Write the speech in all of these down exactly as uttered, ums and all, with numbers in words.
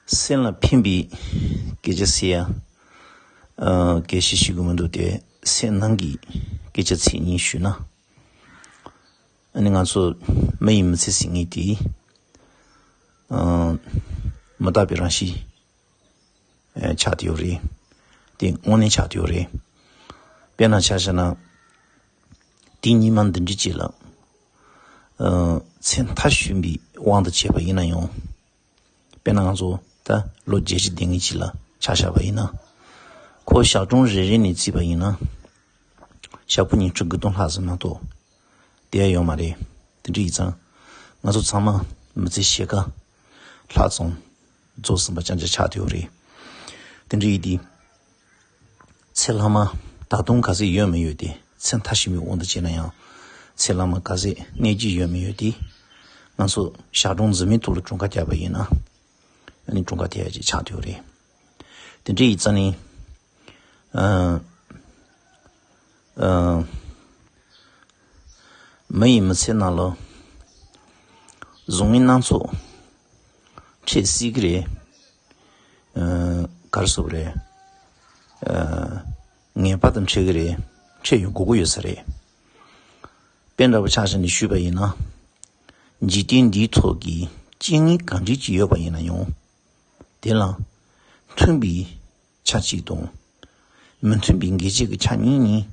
སེམས་ལ་ཕན་པའི་སྐད་ཆ་ཟེར་ཡ། ཨ། སྐད་ཆ་བཤད་དགོས་མི་འདུག་སྟེ། སེམས་ནང་གི་སྐད་ཆ་ཚིག་གཉིས་ཞུས་ན། ཨ་ནི་ང་ཚོ་མི་ཡི་མི་ཚེ་ཟེར་མཁན་དེ། ཨ། མི་རྟག་པའི་རང་བཞིན་ཆགས་བསྡད་ཡོད་རེད། དེ་དངོས་གནས་ཆགས་བསྡད་ཡོད་རེད། དཔེར་ན་ཆ་བཞག་ན། དེ་ཉི་མ་འདི་འདྲ་ཅིག་ལ། ཨ། ཚེ་མཐའ་གཞོན་པའི་དབང་དུ་བྱས་པ་ཡིན་ན་ཡང་། དཔེར་ན་ང་ཚོ་ད་ལོ་བརྒྱད་ཅུ་དེ་སྔའི་ཅིག་ལ་ཆ་བཞག་པ་ཡིན་ན། ཁོ་ཞག་གྲངས་རེ་རེ་ནས་བརྩིས་པ་ཡིན་ན། ཞག་པོ་ཉི་ཁྲི་དགུ་སྟོང་ལྷག་ཙམ་མ་གཏོགས་བསྡད་ཡ་ཡོད་མ་རེད། དེ་འདྲ་ཡིན་ཙང་། ང་ཚོ་ཚང་མ་མི་ཚེ་ཕྱེད་ཀ་ལྷག་ཙམ་རྫོགས་ཟིན་པ་རྐྱང་རྐྱང་ཆགས་བསྡད་ཡོད་རེད། དེ་འདྲ་ཡིན་དུས། ཚེ་ལྷག་མ་ད་དུང་ག་ཚད་ཡོད་མི་ཡོད་དེ། ཚེ་མཐའ་གཞོན་པའི་དབང་དུ་བྱས་ན་ཡང་། ཚེ་ལྷག་མ་ག་ཚད་གནས་ཀྱི་ཡོད་མི་ཡོད་དེ། ང་ཚོ་ཞག་གྲངས་འཛིན་མའི་ཐོག་ལ་གྲངས་ཀ་བརྒྱབ་པ་ཡིན་ན། ཨ་ནི་གྲངས་ཀ་དེ་ཡ་ཅིག་ཆགས་བསྡད་ཡོད་རེད། དེ་འདྲ་ཡིན་ཙང་ནི། ཨ། ཨ། མི་ཡི་མི་ཚེ་ནང་ལ་བཟང་ངན་སྣ་ཚོགས་འཕྲད་སྲིད་ཀྱི་རེད། ཨ། ག་རེ་ཟེར་དགོས་རེད། ཨ། ངེས་པར་དུ་འཕྲད་ཀྱི་རེད། འཕྲད་ཡོང་དགོས་ཀྱི་ཡོད་ས་རེད། དཔེ་འདྲ་པོ་ཆ་བཞག་ནས་ཞུས་པ་ཡིན་ན། འཇིག་རྟེན་འདིའི་ཐོག་གི་རྐྱེན་ངན་གང་འདྲ་ཅིག་ཡོད་པ་ཡིན་ན་ཡང་། དེ་ལ་མཐུན་པའི་ཆ་གཅིག་དང་། མི་མཐུན་པའི་འགལ་རྐྱེན་གྱི་ཆ་གཉིས་གཉིས་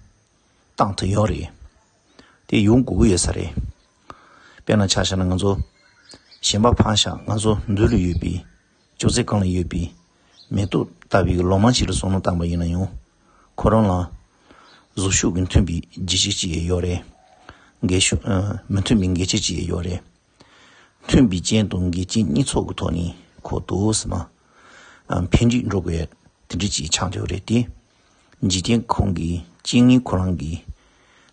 གཏན་དུ་ཡོད་རེད། དེ་ཡོང་དགོས་ཀྱི་ཡོད་ས་རེད། དཔེར་ན་ཆ་བཞག་ན་ང་ཚོ་གཞན་པ་ཕར་བཞག་ང་ཚོ་མདུན་ལ་ཡོད་པའི་ཅོག་ཙེ་སྒང་ལ་ཡོད་པའི་མེ་ཏོག་ལྟ་བུའི་ལོ་མ་ཞིག་ལ་བསམ་བློ་བཏང་པ་ཡིན་ན་ཡང་། ཁོ་རང་ལ་བཟོ་ཤུགས་ཀྱི་མཐུན་པའི་རྒྱུ་རྐྱེན་ཅིག་ཡོད་རེད། འགལ་ཤུགས། ཨ། མི་མཐུན་པའི་འགལ་རྐྱེན་ཅིག་ཡོད་རེད། མཐུན་པའི་རྐྱེན་དང་འགལ་རྐྱེན་གཉིས་ཚོགས་ཀྱི་ཐོག་ནས་ཁོ་འདུག་སེ་མར། ཨ། འཕེལ་འགྲིབ་འགྲོ་དགོས་ཡ་དེ་འདྲ་ཅིག་ཆགས་བསྡད་ཡོད་རེད་དེ། འཇིག་རྟེན་ཁོང་གི་རྐྱེན་ངན་ཁོ་རང་གི།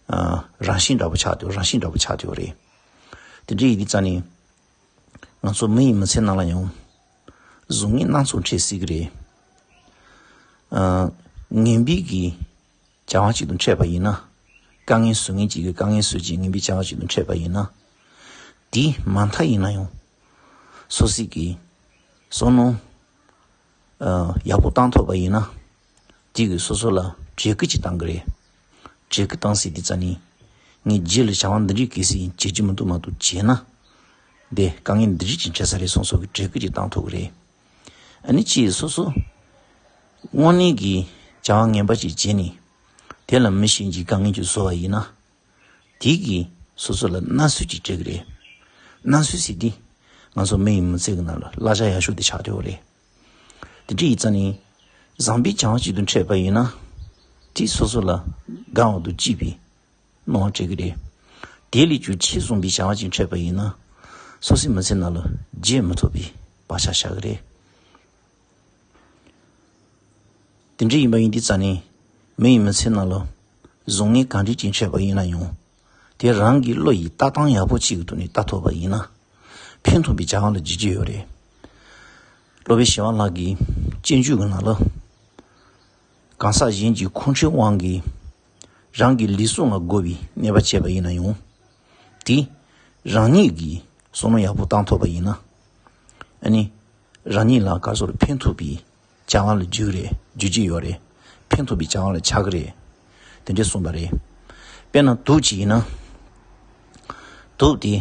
ཨ། རང་བཞིན་འདྲ་པོ་ཆགས་བསྡད་ཡོད། རང་བཞིན་འདྲ་པོ་ཆགས་བསྡད་ཡོད་རེད། དེ་འདྲ་ཡིན་དུས་ཙང་ནས། ང་ཚོ་མི་ཡི་མི་ཚེ་ནང་ལ་ཡང་བཟང་ངན་སྣ་ཚོགས་འཕྲད་སྲིད་ཀྱི་རེད། ཨ། ངན་པའི་གི་བྱ་བ་ཅིག་དང་འཕྲད་པ་ཡིན་ན། དཀའ་ངལ་བཟོ་མཁན་ཅིག་གིས་དཀའ་ངལ་བཟོས་ཅིག་ངན་པའི་བྱ་བ་ཅིག་དང་འཕྲད་པ་ཡིན་ན། དེ་མ་མཐའ་ཡིན་ན་ཡང་སོ་སོ་གི་བསམ་བློ། ཨ། ཡག་པོ་བཏང་ཐུབ་པ་ཡིན་ན། དེ་གིས་སོ་སོ་ལ་བརྗེ་སྐུལ་ཅིག་བཏང་གི་རེད། བརྗེ་སྐུལ་བཏང་ཟེར་དུས་ཙང་ནི། ངས་རྗེས་ལ་བྱ་བ་འདི་འདྲ་གལ་སྲིད་བྱེད་རྒྱུ་མི་འདུག་མ་གཏོགས་བྱས་ན། འདི་དཀའ་ངལ་འདི་འདྲ་ཅིག་འཕྲད་ས་རེད་བསམ་སོ་སོ་གིས་བརྗེ་སྐུལ་ཅིག་བཏང་ཐུབ་ཀྱི་རེད། ཨ་ནི་ཅིག་སོ་སོ་དངོས་གནས་ཀྱི་བྱ་བ་ངན་པ་ཅིག་བྱས་ནས། དེ་ལ་མི་གཞན་གྱིས་དཀའ་ངལ་ཅིག་བཟོ་བ་ཡིན་ན། དེ་གིས་སོ་སོ་ལ་མནར་གསོ་ཅིག་སྤྲད་ཀྱི་རེད། མནར་གསོ་ཟེར་དུས། ང་ཚོ་མི་ཡི་མི་ཚེ་གི་ནང་ལ་བསླབ་བྱ་ཡག་ཤོས་དེ་ཆགས་བསྡད་ཡོད་རེད། དེ་འདྲ་ཡིན་ཙང་ནི། བཟང་པོའི་བྱ་བ་ཅིག་ཏུ་འཕྲད་པ་ཡིན་ན། དེས་སོ་སོ་ལ་དགའ་བ་དང་སྐྱིད་པའི་སྣང་བ་སྤྲད་ཀྱི་རེད། དེ་ལས་ཀྱང་ཆེས་བཟང་པོའི་བྱ་བ་ཅིག་འཕྲད་པ་ཡིན་ན། སོ་སོའི་མི་ཚེ་ནང་ལ་བརྗེད་མི་ཐུབ་པའི་བག་ཆགས་བཞག་གི་རེད། དེ་འདྲ་ཡིན་པ་ཡིན་དུས་ཙང་ནས། མི་ཡི་མི་ཚེ་ནང་ལ་བཟང་ངན་གང་འདྲ་ཅིག་འཕྲད་པ་ཡིན་ན་ཡང་། དེ་རང་གི་བློ་ཡིས་ལྟ་སྟངས་ཡག་པོ་ཅིག་གི་ཐོག་ནས་ལྟ་ཐུབ་པ་ཡིན་ན། ཕན་ཐོགས་པའི་བྱ་བ་ལ་བརྗོད་ཀྱི་ཡོད་རེད། སློབ་དཔོན་ཞི་བ་ལྷ་གི་སྤྱོད་འཇུག་གི་ནང་ལ། གང་ཟག་གཞན་གྱི་ཁོང་ཁྲོའི་དབང་གིས་རང་གི་ལུས་ཟུངས་ལ་རྒོལ་བའི་གནོད་པ་བྱས་པ་ཡིན་ན་ཡང་། དེ་རང་ཉིད་ཀྱིས་བསམ་བློ་ཡག་པོ་བཏང་ཐུབ་པ་ཡིན་ན། ཨ་ནི། རང་ཉིད་ལ་ག་ཚོད་ཕན་ཐོགས་པའི་བྱ་བ་ལ་འཇུག་རེད། འཇུག་ཀྱི་ཡོད་རེད། ཕན་ཐོགས་པའི་བྱ་བ་ལ་ཆགས་ཀྱི་རེད། དེ་འདྲས་གསུངས་པ་རེད། དཔེར་ན་དུག་ཅིག་ཡིན་ན། དུག་དེ།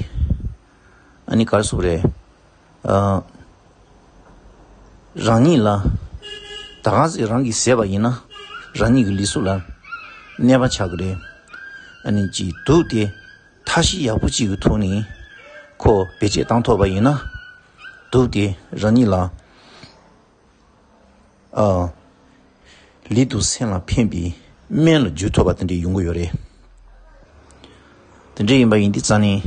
ཨ་ནི་ག་རེ་ཟེར་དགོས་རེད། ཨ། རང་ཉིད་ལ། ད་ག་ཟེ་རང་གིས་བཟས་པ་ཡིན་ན། རང་ཉིད་ཀྱི་ལུས་ཟུངས་ལ་གནོད་པ་ཆགས་ཀྱི་རེད། ཨ་ནི་ཅིག་དུག་དེ་ཐབས་ཤེས་ཡག་པོ་ཅིག་གི་ཐོག་ནས་ཁོ་བེད་སྤྱོད་བཏང་ཐུབ་པ་ཡིན་ན། དུག་དེ་རང་ཉིད་ལ། ཨ། ལུས་དང་སེམས་ལ་ཕན་པའི་སྨན་ལ་འགྱུར་ཐུབ་པ་དེ་འདྲ་ཡོང་གི་ཡོད་རེད། དེ་འདྲ་ཡིན་པ་ཡིན་དུས་ཙང་ནས།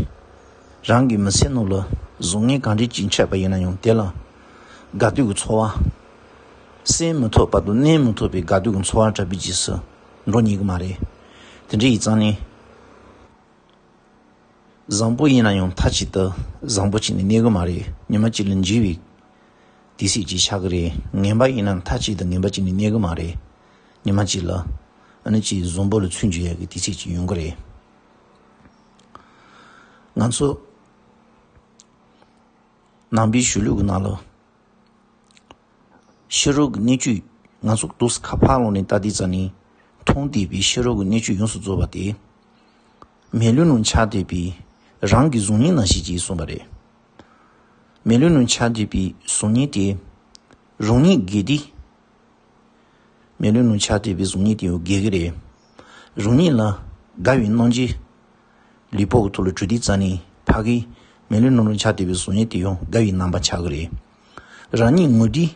རང་གི་མི་ཚེ་ནང་ལ་བཟང་ངན་གང་འདྲ་ཅིག་འཕྲད་པ་ཡིན་ན་ཡང་དེ་ལ་དགའ་སྡུག་གི་ཚོར་བ། བསལ་མི་ཐུབ་པ་དང་མནན་མི་ཐུབ་པའི་དགའ་སྡུག་གི་ཚོར་བ་འདྲ་པོ་ཅིག་སུ་འགྲོ་ཉན་གི་མ་རེད། དེ་འདྲ་ཡིན་ཙང་ནས། བཟང་པོ་ཡིན་ན་ཡང་མཐའ་གཅིག་ཏུ་བཟང་པོ་བྱས་ནས་གནས་གི་མ་རེད། ཉི་མ་གཅིག་ལ་འཇིག་པའི་དུས་ཚོད་ཅིག་ཆགས་ཀྱི་རེད། ངན་པ་ཡིན་ན་མཐའ་གཅིག་ཏུ་ངན་པ་བྱས་ནས་གནས་གི་མ་རེད། ཉི་མ་གཅིག་ལ་ཨ་ནི་ཅིག་བཟང་པོ་ལ་ཚུར་འཇུག་ཡག་གི་དུས་ཚོད་ཅིག་ཡོང་གི་རེད། ང་ཚོ་ ནང་པའི་གཞུང་ལུགས་ཀྱི་ནང་ལ། ཤེས་རབ་ཀྱི་གནད་བཅུ། ང་ཚོ་འདུག་སེ་ཁ་ཕར་ལོག་ནས་ལྟ་དུས་ཙ་ནས་མཐོང་བསྡད་པའི་ཤེས་རབ་ཀྱི་གནད་བཅུ་ཡོངས་སུ་རྫོགས་པ་དེ། མེ་ལོང་ནང་ཆགས་བསྡད་པའི་རང་གི་གཟུགས་བརྙན་ནང་བཞིན་གྱིས་གསུངས་པ་རེད། མེ་ལོང་ནང་ཆགས་བསྡད་པའི་གཟུགས་བརྙན་དེ། རང་ཉིད་དགེ་སྡིག་མེ་ལོང་ནང་ཆགས་བསྡད་པའི་གཟུགས་བརྙན་དེ་ཡང་དགེ་གི་རེད། རང་ཉིད་ལ་དགའ་བའི་རྣམ་འགྱུར་ལུས་པོ་གི་ཐོག་ལ་གྲུབ་དུས་ཙ་ནས་ཕ་གི་མེ་ལོང་ནང་ཆགས་བསྡད་པའི་གཟུགས་བརྙན་དེ་ཡང་དགའ་བའི་རྣམ་པ་ཆགས་གི་རེད། རང་ཉིད་ངུ་དུས་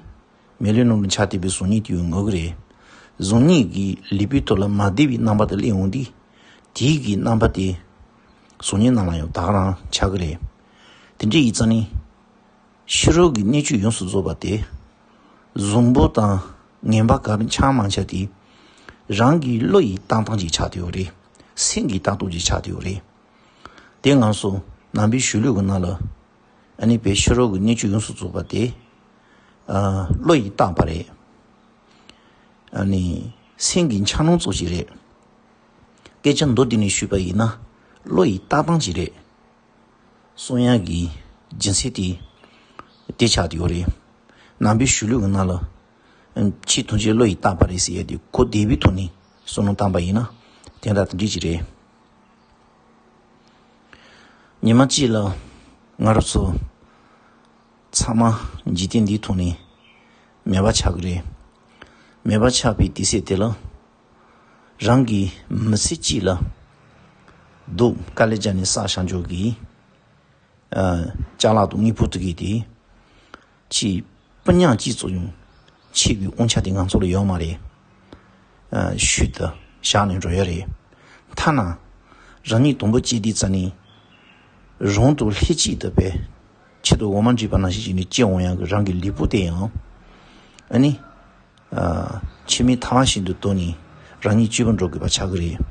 མེ་ལོང་ནང་ཆགས་བསྡད་པའི་གཟུགས་བརྙན་དེ་ཡང་ངུ་གི་རེད། གཟུགས་བརྙན་གྱི་ལུས་པོའི་ཐོག་ལ་མ་བདེ་བའི་རྣམ་པ་དེ་སླེབས་འོང་དུས་དེའི་གི་རྣམ་པ་དེ་གཟུགས་བརྙན་ནང་ལ་ཡང་དེ་ག་རང་ཆགས་གི་རེད། དེ་འདྲ་ཡིན་ཙ་ནས། ཤེས་རབ་ཀྱི་གནད་བཅུ་ཡོངས་སུ་རྫོགས་པ་དེ། གཟུགས་པོ་དང་ངན་པ་ག་རེ་ཆགས་མ་ཆགས་དེ། རང་གི་བློ་ཡི་བཏང་སྟངས་ཅིག་ཆགས་བསྡད་ཡོད་རེད། སེམས་ཀྱི་བཏང་སྟངས་ཅིག་ཆགས་བསྡད་ཡོད་རེད། དེ་ང་ཚོ་ནང་པའི་གཞུང་ལུགས་ཀྱི་ནང་ལ། ཨ་ནི་བའི་ཤེས་རབ་ཀྱི་གནད་བཅུ་ཡོངས་སུ་རྫོགས་པ་དེ། ཨ། བློ་ཡིས་བཏང་པ་རེད། ཨ་ནི་སེམས་ཀྱི་འཆར་སྣང་ཙམ་ཞིག་རེད། སྐད་ཆ་མདོར་བསྡུས་ནས་ཞུས་པ་ཡིན་ན། བློ་ཡི་ལྟ་སྟངས་ཅིག་རེད། གསུང་ཡག་གི་རྒྱུ་མཚན་དེ་དེ་ཆགས་ཡོད་རེད། ནང་པའི་གཞུང་ལུགས་ཀྱི་ནང་ལ། ཕྱིའི་མཐོང་ཆོས་བློ་ཡིས་བཏང་པ་རེད་ཟེར་ཡ་དེ་གོ་བདེ་བའི་ཐོག་ནས་བསམ་བློ་བཏང་པ་ཡིན་ན། དེ་འདྲ་དེ་འདྲ་ཅིག་རེད། ཉི་མ་གཅིག་ལ་ང་རང་ཚོ་ཚང་མ་འཇིག་རྟེན་འདིའི་ཐོག་ནས་མེད་པ་ཆགས་ཀྱི་རེད། མེད་པ་ཆགས་པའི་དུས་ཚོད་དེ་ལ། རང་གི་མི་ཚེ་གཅིག་ལ་སྡུག་དཀའ་ལས་བརྒྱབ་ནས་བསགས་བཞག་འཇོག་གི། ཨ། ཅ་ལག་དང་དངོས་པོ་དེ་གས་དེ། ཕྱིའི་སྤུ་ཉག་གཅིག་ཙམ་ཡང་ཆད་པའི་དབང་ཆ་དེ་ང་ཚོ་ལ་ཡོད་མ་རེད། ཨ། ཤུལ་དུ་བཞག་ནས་འགྲོ་ཡ་རེད། ཐ་ན་རང་ཉིད་དང་པོ་སྐྱེས་དུས་ཙ་ནས་རང་དང་ལྷན་ཅིག་ཏུ་བས་ཆེད་དུ་འོ་མ་འདྲེས་པ་ནང་བཞིན་བྱས་ནས་སྐྱེ་འོང་ཡག་གི་རང་གི་ལུས་པོ་དེ་ཡང་། ཨ་ནི། ཨ། འཆི་མེད་ཐ་མ་བཞིན་དུ་དོར་ནས་རང་ཉིད་གཅིག་པུ་འགྲོ་དགོས་པ་ཆགས་ཀྱི་རེད།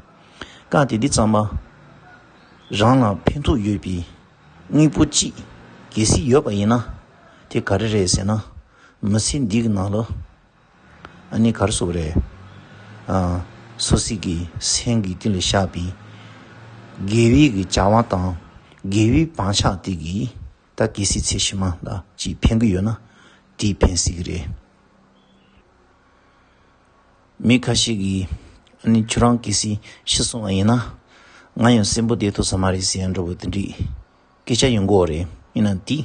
སྐབས་དེ་དུས་ཙམ་པ། རང་ལ་ཕན་ཐོགས་ཡོད་པའི་དངོས་པོ་གཅིག་གལ་སྲིད་ཡོད་པ་ཡིན་ན། དེ་ག་རེ་རེད་ཟེར་ན། མི་ཚེ་འདི་གི་ནང་ལ། ཨ་ནི་ག་རེ་ཟེར་དགོས་རེད། ཨ། སོ་སོའི་གི་སེམས་ཀྱི་གཏིང་ལ་བཞག་པའི་དགེ་བའི་གི་བྱ་བ་དང་དགེ་བའི་བག་ཆགས་དེ་གིས་ད་གལ་སྲིད་ཚེ་ཕྱི་མ་ལ་ཅིག་ཕན་གི་ཡོད་ན་དེས་ཕན་སྲིད་གི་རེད། མི་ཁ་ཤས་ཀྱིས་ཨ་ནི་ཁྱོད་རང་གལ་སྲིད་ཤི་སོང་བ་ཡིན་ན། ང་ཡང་གསོན་པོ་བསྡད་ཐུབ་ས་མ་རེད་ཟེར་ཡ་འདྲ་བོ་དེ་འདྲའི་སྐད་ཆ་ཡོང་གི་ཡོད་རེད། ཡིན་ན་དེ་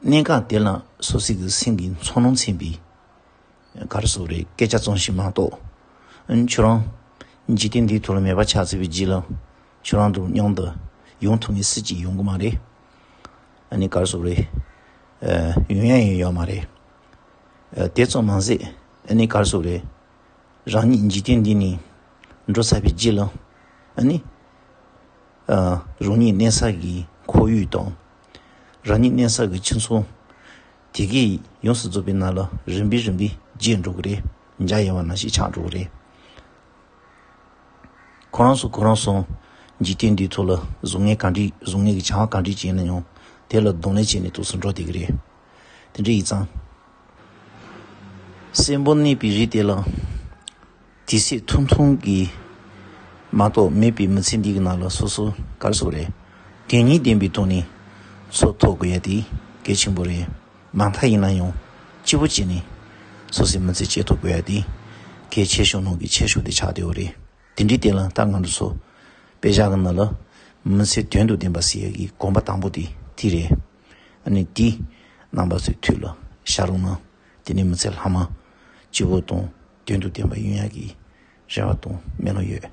གནད་འགག་དེ་ལ་སོ་སོའི་གི་སེམས་ཀྱི་ཚོར་སྣང་ཚན་པའི་ག་རེ་ཟེར་དགོས་རེད། སྐད་ཆ་ཙམ་ཞིག་མ་གཏོགས། ཨ་ནི་ཁྱོད་རང་འཇིག་རྟེན་འདིའི་ཐོག་ལ་མེད་པ་ཆགས་ཚར་བའི་རྗེས་ལ་ཁྱོད་རང་དང་མཉམ་དུ་ཡོང་ཐུབ་མཁན་སུ་གཅིག་ཡོང་གི་མ་རེད། ཨ་ནི་ག་རེ་ཟེར་དགོས་རེད། ཨ། ཡོང་ཡ་ཡང་ཡོད་མ་རེད། ཨ། དེ་ཙམ་མ་ཟད། ཨ་ནི་ག་རེ་ཟེར་དགོས་རེད། རང་ཉིད་འཇིག་རྟེན་འདི་ནས་འགྲོ་ཚར་བའི་རྗེས་ལ། ཨ་ནི། ཨ། རང་ཉིད་གནས་ས་གི་ཁོར་ཡུག་དང་། རང་ཉིད་གནས་ས་གི་ཁྱིམ་ཚང་། དེ་གས་ཡོངས་སུ་རྫོགས་པའི་ནང་ལ་རིམ་པས་རིམ་པས་བརྗེད་འགྲོ་གི་རེད། འཇའ་ཡལ་བ་ནང་བཞིན་ཆགས་འགྲོ་གི་རེད། ཁོ་རང་ཚོ་ཁོ་རང་ཚོ་འཇིག་རྟེན་འདིའི་ཐོག་ལ་གཟུགས་བརྙན་ག་འདྲ་གཟུགས་བརྙན་གྱི་བྱ་བ་ག་འདྲ་བྱས་ན་ཡང་དེ་ལ་གདོང་ལེན་བྱས་ནས་འདུག་སེ་འགྲོ་བསྡད་ཀྱི་རེད། དེ་འདྲ་ཡིན་ཙང་། གསོན་པོར་གནས་པའི་རིགས་དེ་ལ། དུས་ཚོད་ཐུང་ཐུང་གི་མ་གཏོགས་མེད་པའི་མི་ཚེ་འདི་གི་ནང་ལ་སོ་སོ་ག་རེ་ཟེར་དགོས་རེད། དོན་སྙིང་ལྡན་པའི་ཐོག་ནས་འཚོ་ཐུབ་དགོས་ཡ་དེ་གལ་ཆེན་པོ་རེད། མ་མཐའ་ཡིན་ན་ཡང་སྐྱིད་པོ་བྱས་ནས་སོ་སོའི་མི་ཚེ་སྐྱེལ་ཐུབ་དགོས་ཡ་དེ་གལ་ཆེ་ཤོས་ནང་གི་ཆེ་ཤོས་དེ་ཆགས་བསྡད་ཡོད་རེད། དེ་འདྲའི་སྟེང་ལ་ད་ང་ཚོ་ཚོ་དཔེ་བཞག་གི་ནང་ལ་མི་ཚེ་དོན་དང་ལྡན་པ་ཟེར་ཡ་གི་གོམ་པ་དང་པོ་དེ་དེ་རེད། ཨ་ནི་དེ་རྣམ་པ་ཚོའི་ཐུགས་ལ་བཞག་རོགས་གནང་། དེ་ནས་མི་ཚེ་ལྷག་མ་སྐྱིད་པོ་དང་དོན་དང་ལྡན་པ་ཡོང་ཡ་གི་རེ་བ་དང་སྨོན་ལམ་ཡོད།